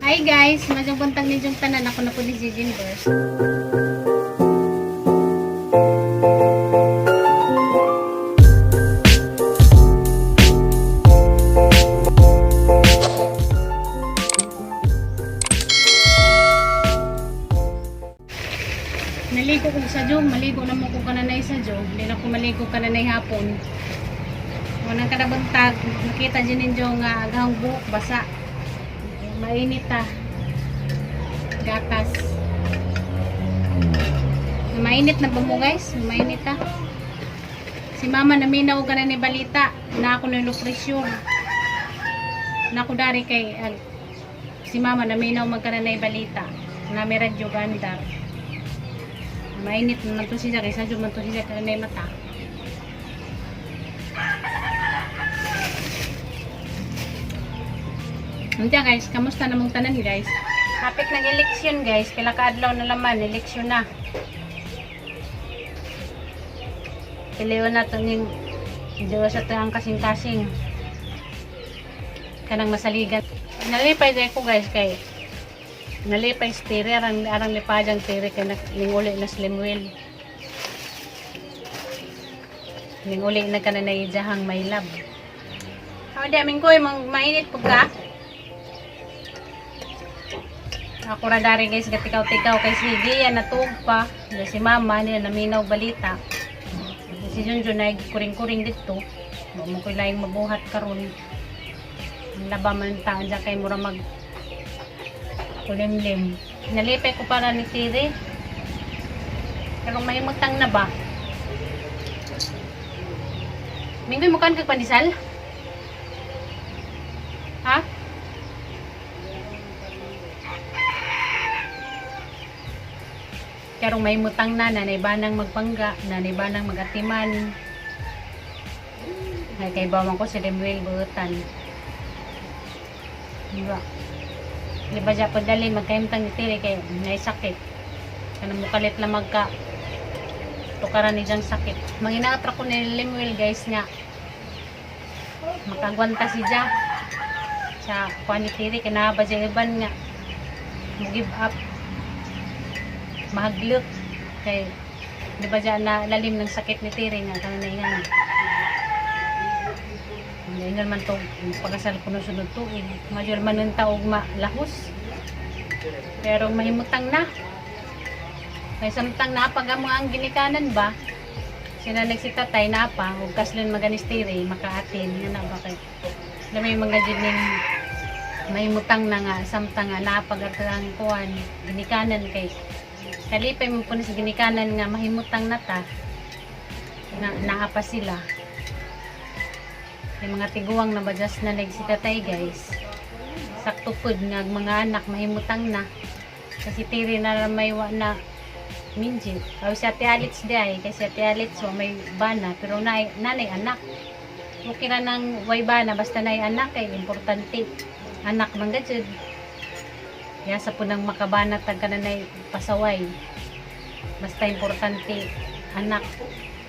Hi guys, madyong buntag ninyong tanan. Ako na po ni Gigi Verse. Naligo ko sa Jong, maligo na mo ko kananay sa Jong. Hindi na ko maligo kananay hapon. Unang kadabuntag, nakita din ninyo nga agahang buhok basa. Mainit ah. Gatas. Mainit na ba mo, guys? Mainit ah. Si mama naminaw ka na ni balita na ako ni pressure. Na ako dari kay si mama naminaw magka na balita na may radyo gandar. Mainit na man to siya kay sadyo man to siya kanay mata. Unta guys, kamusta namong tanan, guys? Kapit ng eleksyon, guys, pila ka adlaw na laman, eleksyon na. Piliyon na to ning diwa sa tuang kasing-kasing. Kanang masaligan. Nalipay dahil ko, guys, kay nalipay sa tire, arang, arang lipadang tire kay ninguli na slim well. Ninguli na ka na naijahang may love. Ako di amin ko, mang mainit po ka. Ako ra dari, guys, gatikaw-tikaw kay sige yan natuog pa. Ya, si mama nila naminaw balita. Si Junjun ay kuring-kuring dito. Wa mo ko'y laing mabuhat karon. Ang laba man taan dyan kay mura mag kulimlim. Nalipay ko para ni Tiri. Pero may mutang na ba? Minggoy mo kag pandesal? Ha? Karong may mutang na, nanay banang magpangga, nanay banang magatiman. Ay, kay bawang ko si Lemuel buutan. Diba? Di ba siya padali, magkahimtang ni Tiri kay may sakit. Kanang mukalit lang magka tukaran ni diyang sakit. Manginaatra ko ni Lemuel, guys, nga makagwanta si Ja sa kuan ni Tiri kay naa ba siya iban nga mo give up, mahaglok kay di ba dyan na lalim ng sakit ni Tiri nga kanang naingan. Naingan man to pagkasal ko no sunod tuig major man ng taog malahos pero mahimutang na kay samtang napag mo ang ginikanan ba sila nagsitatay na pa ug kaslon maganis Tiri makaatin nga na ba kay na may mga jud ning mahimutang na nga samtang nga napag at ang kuan ginikanan kay kalipay mo po na sa ginikanan nga mahimutang na ta na naa pa sila. Yung mga tiguang na badyas na nagsitatay, guys, sakto pud nga ang mga anak mahimutang na kasi tiri na may wa na minji aw si Ate Alitz di ay kay si Ate Alitz wa may bana pero na nanay anak okay ra nang way bana basta nay anak kay importante anak man gud yasa po nang makabana tag kananay pasaway basta importante anak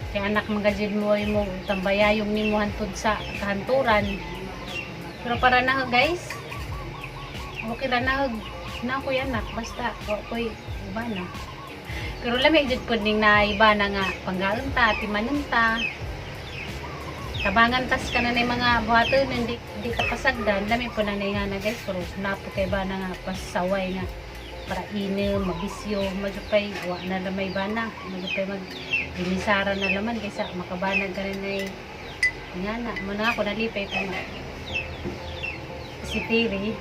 kay anak magajid mo ay mo tambayayong nimo hantud sa kahanturan. Pero para na, guys, okay ra na na ko'y anak basta wa ko'y bana. Pero lami jud pud ning naiba na nga panggaon ta, timanon ta, tabangan tas ka na mga buhaton hindi di ka pasagdan. Lami po na nga na, guys, pero napo kay bana nga pasaway nga para ine mabisyo madupay wa na lamay bana madupay mag ginisara na laman kaysa makabanag ka rin ay nga na mo na ako nalipay ko nga si Tiri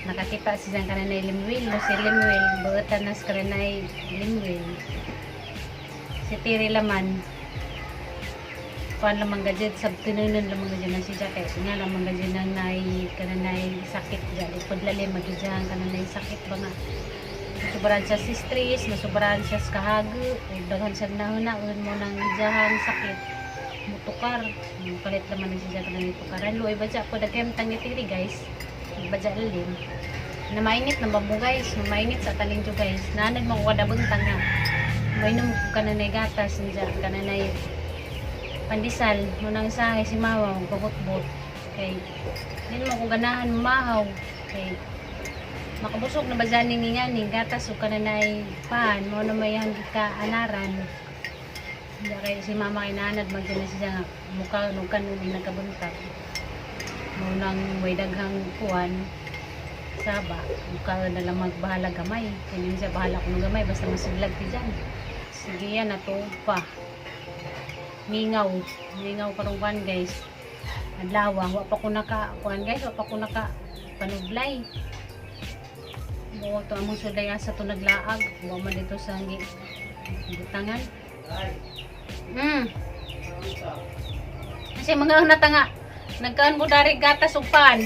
nakakita siya kananay Limuel no si Limuel buotan nas kananay Limuel si Tiri laman kuan lamang gajed sabtinunon lamang gajed na si Jack nga lamang gajed nang nay kananay sakit dyan di pod lalim magidyan kananay sakit ba nga nasubrahan siya si stress, nasubrahan siya sa kahago ug daghan siya nahuna-un mo nang idyahan sakit mutukar kalit naman na siya kananay tukaran luoy ba dya po dagkemtang ni Tiri, guys, badya lalim na mainit na ba mo, guys? Na mainit sa tanin guys, nanag mo ko kadabuntang nga mainom ko kananay gatas nja kananay pandesal mo nang sahay si mama magpabot-bot kay din mo ko ganahan mahaw kay Makabusog na ba dyan ning nga ning gatas ug kananay pan mo na may ka anaran. Hindi kay si mama kay naanad man na siya nga mukha nung kanon ay nagkabuntag. Mo nang may daghang kuan saba mukha na lang magbahala gamay. Kaya hindi siya bahala kung gamay basta masudlag ti dyan. Sige yan, natuog pa. Mingaw. Mingaw karong kuan, guys. Adlaw, wa pa ko naka kuan, guys, wa pa ko naka panublay. Buwa to among sulay asa to naglaag. Buwa man dito sa butangan. Kasi mga natanga nagkaan ko dari gatas ug pan.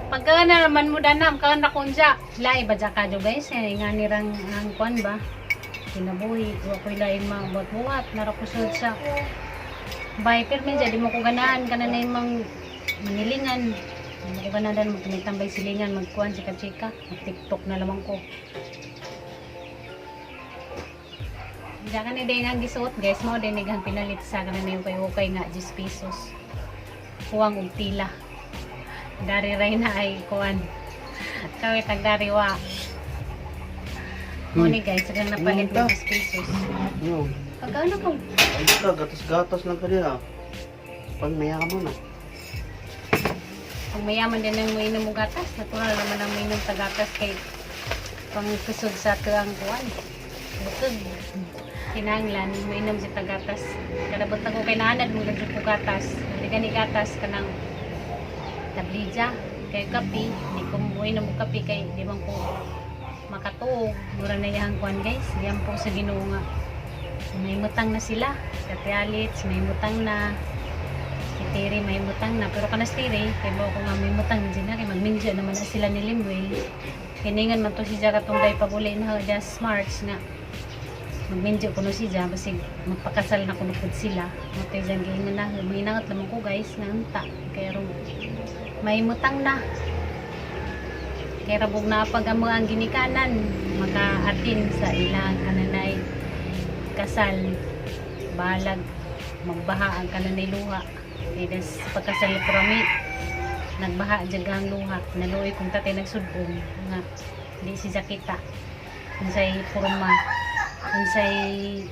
Pagka na naman mo danam, kaan na kunja. Lahi ba dya kadyo, guys? Eh, nga nirang ang kuan ba? Kinabuhi. Wa ko'y laing mabuhat-buhat. Narakusod sa bay. Pero medyo di mo ko ganahan. Kana na yung mang manilingan. Di mo ko ganahan magtumitambay silingan. Magkuan, chika-chika. Mag-TikTok na lamang ko. Diyan ka ni din ang gisuot, guys. Mao din ang pinalit sa kana na yung kay nga 10 pesos. Kuwang og tila. Dari ray na ay kuan. Kawit ang dari wa. Mo ni, guys, sagang napalit ng 10 pesos. Yo, Pagka ano kung ay ka, gatas-gatas lang ka diha. Pag mayaman na. Kung mayaman din ang mainom og gatas, natural naman ang mainom sa gatas kay pangkusog sa tuang kuan. Bukog. Kinahanglan mainom sa tagatas. Kada buntag ko kay naanad mo jud ko gatas. Hindi gani gatas kanang tablija kay kape, di ko moinom og kape kay di man ko makatuog. Mura na iyang kuan, guys. Diyan po sa Ginoo nga may mutang na sila. Sa Tialits, may mutang na. Si Terry may mutang na. Pero kanas Terry, kay mo ko nga may mutang na na, kay magminja naman na sila ni Limuel. Kiningan man to si Jaga tong day pag-uli na just March nga. Magminja kuno si Ja, basig magpakasal na kuno pud sila. Matay dyan giingon na, mahinangat lamang ko, guys, nga unta. Kaya rong may mutang na. Kaya rabog na pag amo ang ginikanan, maka-atin sa ilang kananay kasal, balag magbaha ang kananay luha. Kay das pagkasal ni Purami, nagbaha dyan ang luha. Naluoy kung tatay nagsudong nga di si kita unsay porma, unsay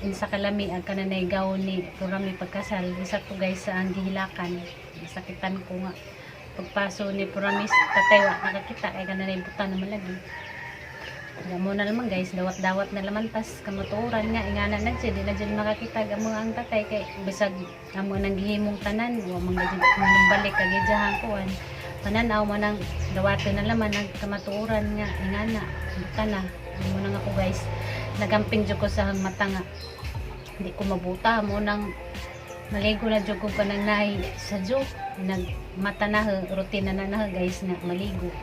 unsa kalami ang kananay gawon ni Purami pagkasal. Isa to, guys, sa ang gihilakan. Nasakitan ko nga pagpaso ni Purami tatay wa nakakita kay kananay buta na malagi. Gamo na naman, guys, dawat-dawat na laman tas kamatuoran nga ingana na siya, di na dyan makakita gamo ang tatay kay bisag amo nang gihimong tanan, wa man gid balik kag ijahan kuan. Pananaw man ang dawato na laman ang kamatuoran nga ingana, buta na. Amo na nga ko, guys, nagamping jud ko sa hang mata nga hindi ko mabuta mo nang maligo na jud ko kanang naay sa jo nagmata na routine na na, guys, nga maligo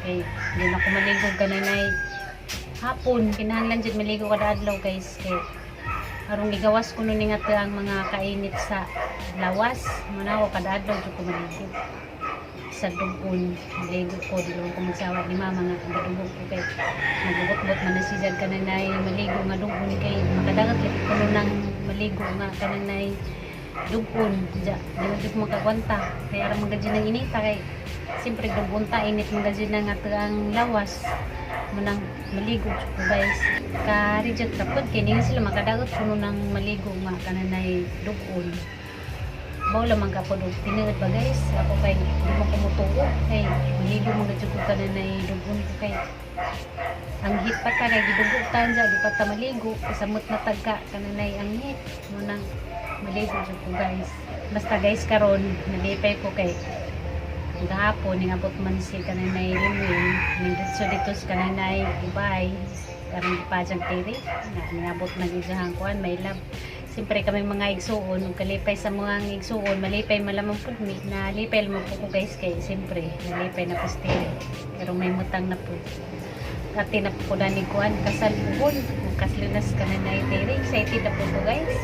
kay hindi na ko maligo kanang naay hapon. Kinahanglan jud maligo kada adlaw, guys, kay aron gigawas kuno ni nga ang mga kainit sa lawas. Mo na ako kada adlaw jud ko maligo sa dugon. Maligo ko, di lang ko magsawa ni mama nga gadugog ko kay magubot-bot man na siya kanang maligo nga dugon kay makadagat lagi kuno nang maligo nga kanang dugon ja di man jud ko makagwanta kay ara man gud ng inita kay siyempre dugon ta init man gud na nga ang lawas manang maligo jud ko, guys. Ka reject tapod kay ningon sila makadaot kuno nang maligo nga kananay dugon. Mao lamang ka pod og tinuod ba, guys. Ako kay di mo ko motuo kay maligo man gud ko kananay dugon ko kay ang hit pa ta kay gidugo ta dya, di pa ta maligo, samot na tagka kananay ang hit mo nang maligo jud ko, guys. Basta, guys, karon nalipay ko kay gahapon ningabot man si kananay Limuel ning didto dito sa kananay Ubay karon gipadyang tiri nga ningabot man iyang kuan may love. Siyempre kami mga igsuon ug kalipay sa mga igsuon, malipay malamang pud mi. Nalipay lamang po ko, guys, kay siyempre nalipay na pustire pero may mutang na pud ati na po ko dani kuan kasal puhon ug kaslunas kananay tiri. Excited na po ko, guys,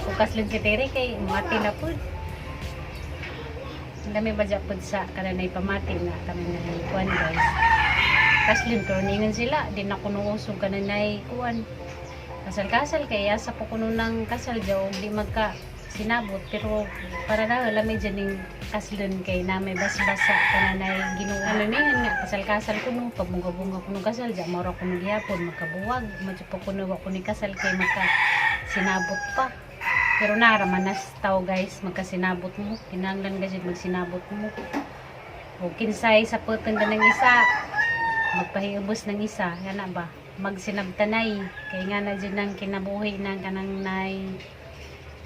ug kaslon si tiri kay muati na pud. Ang dami ba dya pud sa kananay pamati nga kananay kuan, guys, kaslon. Pero ningon sila di na kuno usog kananay kuan kasal-kasal kay asa po kuno ng kasal jaw di magka sinabot pero para na lami dyan ning kaslon kay na may basbasa kananay Ginoo. Ano mingon nga kasal-kasal kuno, pagbungga-bungga kuno kasal ja mao ra kuno gihapon magkabuwag. Madyo pa kuno wa kuno kasal kay magka sinabot pa. Pero nara man nas tao, guys, magkasinabot mo. Kinahanglan gajud magsinabot mo. O kinsay sa puton ka ng isa, magpahiubos ng isa, yan na ba? Magsinabtanay kay nga na jud nang kinabuhi nang kanang nay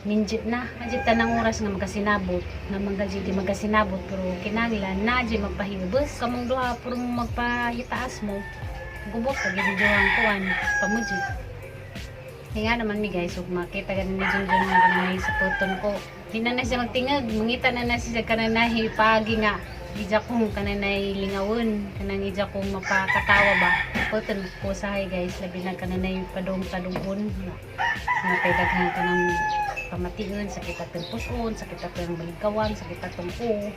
minjit na. Majid tanang oras nga magkasinabot, nga mga di magkasinabot, pero kinahanglan na jud magpahiubos. Kamong duha puro mo magpahitaas mo. Gubot pag ang kuan, pamujit. Kaya nga naman mi, guys, ug makita ganin ni Junjun nga kananay sa puton ko. Di na na siya magtingag, mangita na na siya kananay paagi nga ija kong kananay lingawon, kanang ija kong mapakatawa ba. Puton ko sahay, guys, labi na kananay padong tadungon nga natay daghan kanang pamation, sakit atong puson, sakit atong baligkawan, sakit atong ko.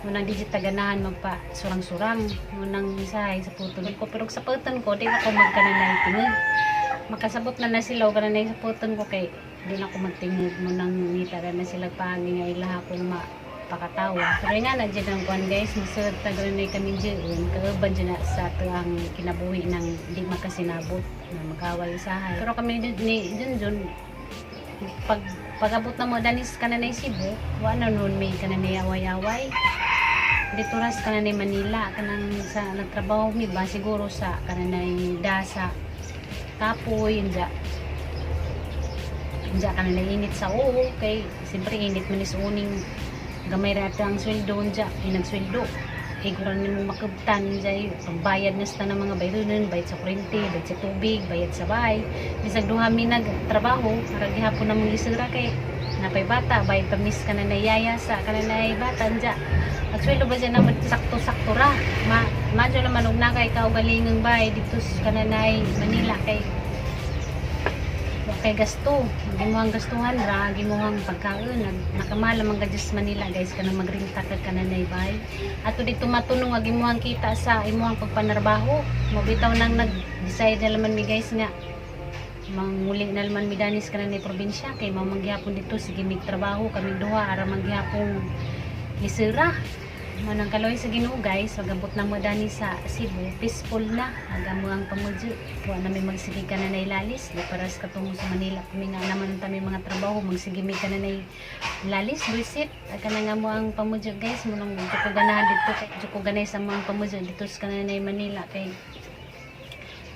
Munang di jud ganahan magpa surang-surang, munang isahay sa puton ko. Pero sa puton ko, di ako magkananay tingog, makasabot na na sila og kananay sa puton ko kay di na ako magtingog, munang ngita na sila paagi nga ilaha kong mapakatawa. Pero nga na dyan ang kuan, guys, masud ta ganay kami dyan, kauban dyan na sa ato ang kinabuhi ng di makasinabot na mag-away usahay. Pero kami ni Junjun, pag pag-abot na mo danis kananay Cebu, wa na noon may kananay away-away. Dito ras kananay Manila, kanang sa nagtrabaho mi ba siguro sa kananay dasa kapoy inja inja kananay init sa oo kay siyempre init man is uning gamay ra ang sweldo unja inagsweldo iguran nimo makabtan jay pagbayad na sa ng mga bayronon, bayad sa kuryente, bayad sa tubig, bayad sa bahay. Bisag duha mi nagtrabaho para gihapon namong lisura kay napay bata, bayad pa mis kananay yaya sa kananay bata anja. Agsweldo ba dyan naman sakto-sakto ra. Ma madyo naman og na kay kaugalingang bahay dito sa kananay Manila kay wa kay gasto. Gimuhang gastuhan ra, gimuhang pagkaon. Nakamala man ka sa Manila, guys, kanang magrinta ka kananay bahay. Ato dito matunong nga gimuhang kita sa imuhang pagpanarbaho. Mabitaw nang nag-decide na naman mi, guys, nga manguli na naman mi danis kananay probinsya kay mamanggihapon dito sige mig trabaho kami duha ara manggihapon lisura. Manang kaloy sa Ginoo, guys, pagabot na mo dani sa Cebu, peaceful na aga mo ang pamudyo. Wa na mi magsige ka na lalis, di paras katungo sa Manila kami nga naman kami mga trabaho magsige mi ka na lalis buisit. Aga na nga mo ang pamudyo, guys, mo nang ko ganahan dito kay ko ganay sa mga pamudyo dito sa kananay Manila kay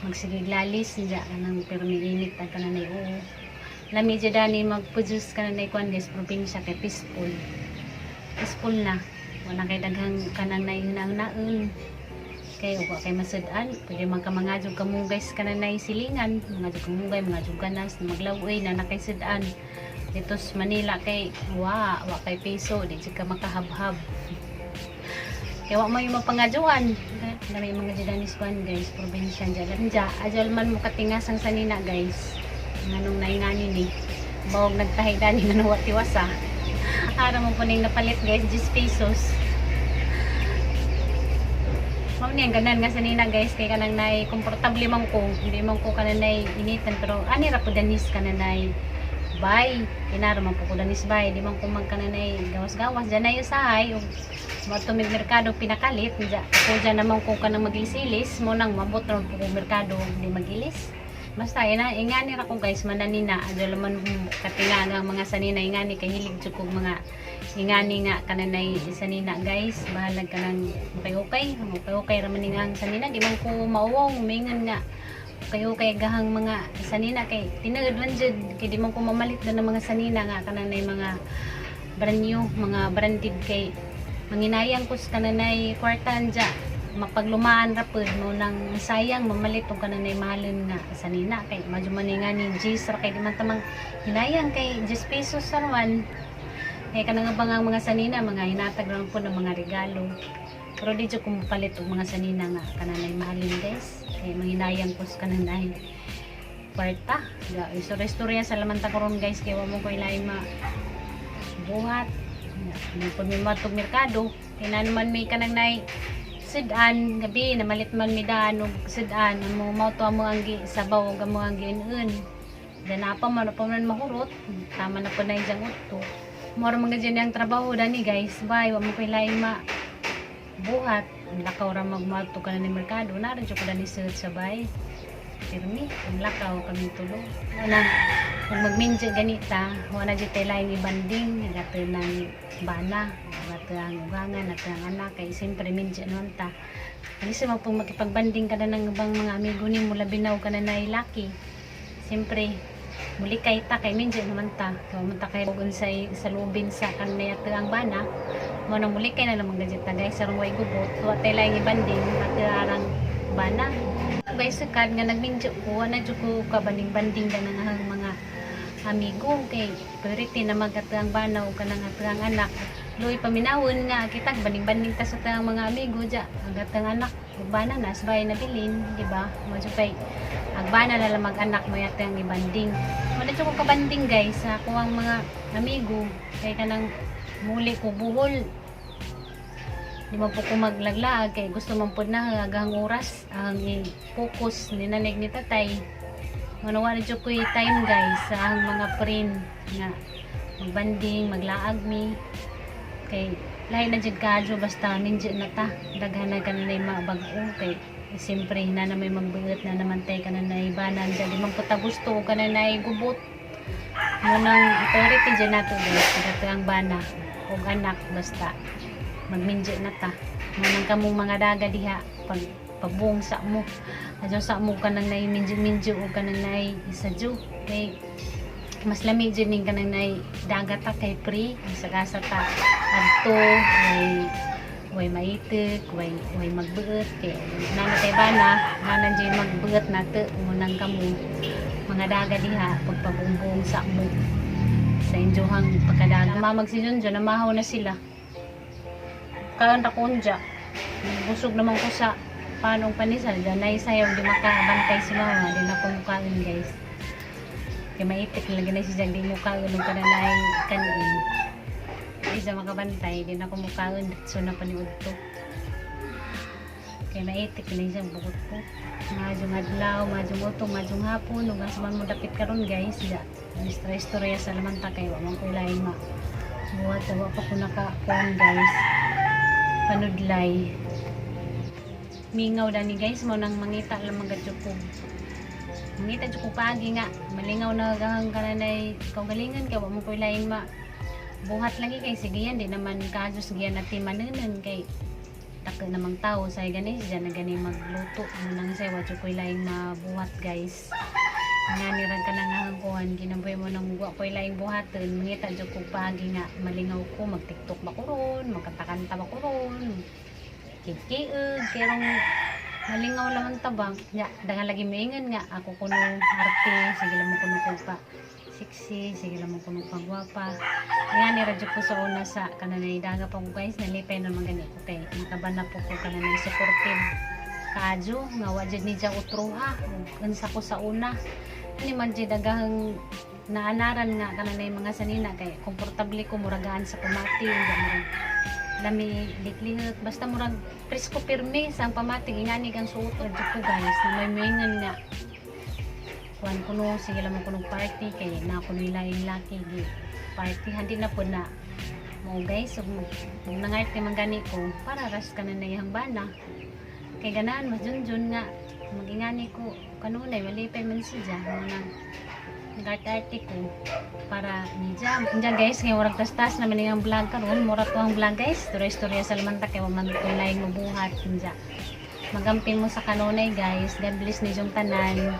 magsige lalis nja kanang pero may init ang kananay oo. Lami jud dani magproduce kananay kuan, guys, probinsya kay peaceful. Peaceful na. Wala kay daghang kanang nainaon kay wa kay masud-an. Pwede man ka mangadjog kamugay sa kananay silingan, mangadjog kamugay, mangadjog ganas maglawoy na nakay sud-an. Dito sa Manila kay wa wa kay piso, di jud ka makahabhab kay wa may mapangadyoan. Dami mga judanis kuan, guys, probinsya dyan dya. Ajal man mo katingas ang sanina, guys, nganong naingani ni bawog nagtahi dani nga wa tiwasa. Ara mo po ning napalit, guys, 10 pesos. Mao ni ang ganan nga sanina, guys, kay kanang nay komportable man ko, hindi man ko kananay initan, pero ani ra po danis kananay bay. Kinara man po ko danis bay, di man ko man kananay gawas-gawas dyan na usahay ug moadto mig merkado pinakalit dya ko dyan naman ko kanang magilisilis mo nang mabot naman po ko merkado di magilis. Basta ina ingani ra ko, guys, mananina adyo man katinga ang mga sanina ingani kay hilig jud kog mga ingani nga kananay sanina, guys. Bahalag kanang okay okay okay okay ra man ang sanina, di man ko mauwaw mingon nga okay okay gahang mga sanina kay tinuod man jud kay di man ko mamalit na ng mga sanina nga kananay mga brand new, mga branded kay manginayang ko sa kananay kwarta anja mapaglumaan ra pud mo nang sayang mamalit og kananay mahalon nga sanina kay madyo man nga ni G's ra kay di man tamang hinayang kay 10 pesos sa man kay kanang bang ang mga sanina mga hinatag lang po ng mga regalo. Pero di jud ko mapalit og mga sanina nga kananay mahalin, guys, kay manghinayang ko sa kananay kwarta. Ga istorya sa laman ta karon, guys, kay wa mo koy laing ma buhat. Mo pud mi matog merkado kay na naman may kanang nay sudan gabi namalit man mi daan og sudan amo mao to amo ang gi sabaw ug amo ang giin-un. Then apa man pa man mahurot, tama na po na yung utto. Mora mga dyan ang trabaho dani, guys. Bye, wa mo ko'y laing ma buhat. Lakaw ra magmadto ka na ni merkado. Naran ko dani sa bay. Pirmi, ang lakaw kami tulo. Wala, kung magminjo ganita, wala jud tay laing ibanding, gato ng bana, gato ang ugangan, gato ang anak, kay siyempre minjo naman ta. Alisa mo pong makipagbanding ka na ng ibang mga amigo ni mo, labinaw ka na na laki. Siyempre, muli kay ta, kay minjo naman ta. Kaya man ta kay unsay sa lubin sa kanay ato ang bana, mo nang muli kay na lamang gadget ta, guys, sarong way gubot, wa tay laing ibanding, ato arang bana. Guys, kad nga nagminjo ko, wala jud ko kabanding-banding ka ng ang mga amigo kay priority na mag-ato ang bana o kanang ato ang anak. Luoy paminawon nga kita banding-banding ta sa tang mga amigo ja ang atang anak ug bana na asbay na bilin, di ba? Mo jud kay ang bana na lang mag-anak mo yata ang ibanding. Wala jud ko kabanding, guys, sa akuang mga amigo kay kanang muli ko buhol, di man po ko maglaglaag kay gusto man pod na agang oras ang i-focus ni nanig ni tatay. Manawa na jud ko'y time, guys, sa ang mga friend nga magbanding, maglaag mi kay lahi na jud kaadyo basta ninja na ta, daghan na kanilay mabag-o kay siyempre na na may magbuot na naman tay kananay banan dyan, di man po ta gusto og kananay gubot. Mo nang authority dyan nato, guys, dato ang bana og anak basta magminjo na ta. Mo nang kamong mga daga diha pag pabuong sa mo adyo sa mo kanang nay minjo-minjo o kanang nay isadyo kay mas lami jud ning kanang nay dagat ta kay free sagasa ta adto, way way maitik, way way magbuot kay nana tay bana nana jud magbuot nato. Mo nang kamo mga daga diha pagpabumbong sa mo sa inyohang pagkadaga. Mamag si Junjun, namahaw na sila. Kaon ra kunja. Busog naman ko sa panong panisal. Diyan na isayaw, di makabantay si mama. Di na ko mukaon, guys. Kaya maitik lagi na siya, di mukaon nung kananay kanin. Di siya makabantay, di na ko mukaon. So na paniud to. Kaya maitik na siya, bukot ko. Madyong adlaw, madyong utong, madyong hapon. Ug asa man mo dapit karon, guys. Ya, istorya sa lamanta kay wa man ko laing ma. Buhat, wa pa ko naka-kuan, guys. Panudlay. Mingaw dani, guys, mo nang mangita lang mga ko. Mangita jud ko paagi nga malingaw na gahang kananay kaugalingan kay wa mo koy laing ma buhat lagi kay sige yan di naman kadyos giyan at manunan kay tako namang tao sa gani siya na gani magluto mo nang say wa jud koy laing mabuhat, guys. Nga ni rang ka nang kuan ginabuhi mo nang wa koy laing buhaton, mangita jud ko paagi nga malingaw ko, mag TikTok ba ko ron, magkanta-kanta ba ko ron, kikiug kerong malingaw laman tabang nya daghan lagi maingon nga ako kuno arte, sige lang mo kuno ko pa sexy, sige lang mo kuno pa gwapa. Nga ni radyo ko sa una sa kananay daga pa ko, guys, nalipay naman gani ko kay nakabana po ko kananay supportive kaadyo nga wa jud ni siya utroha ug unsa ko sa una ani man jud dagahang naanaran nga kananay mga sanina kay komportable ko, muragaan sa pamati, nga murag lami liklihok basta murag presko pirmi sa ang pamati, ingani ang suot jud ko, guys, na may maingon nga kuan kuno, sige lang mo kuno party kay na kuno laing laki gi party hindi na po na mo, guys. Ug ug nangarte man gani ko para ras ka na iyang bana kay ganahan mas junjun nga magingani ko kanunay malipay man siya mo nang nagarte-arte ko para niya. Diyan, guys, ngayon murag tastas naman ang vlog karon, mura to ang vlog, guys. Istorya-istorya sa lamanta kay wa man ko laing mabuhat diyan. Magamping mo sa kanunay, guys. God bless ninyong tanan.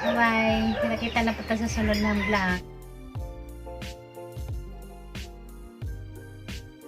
Bye-bye. Kita-kita na po ta sa sunod ng vlog.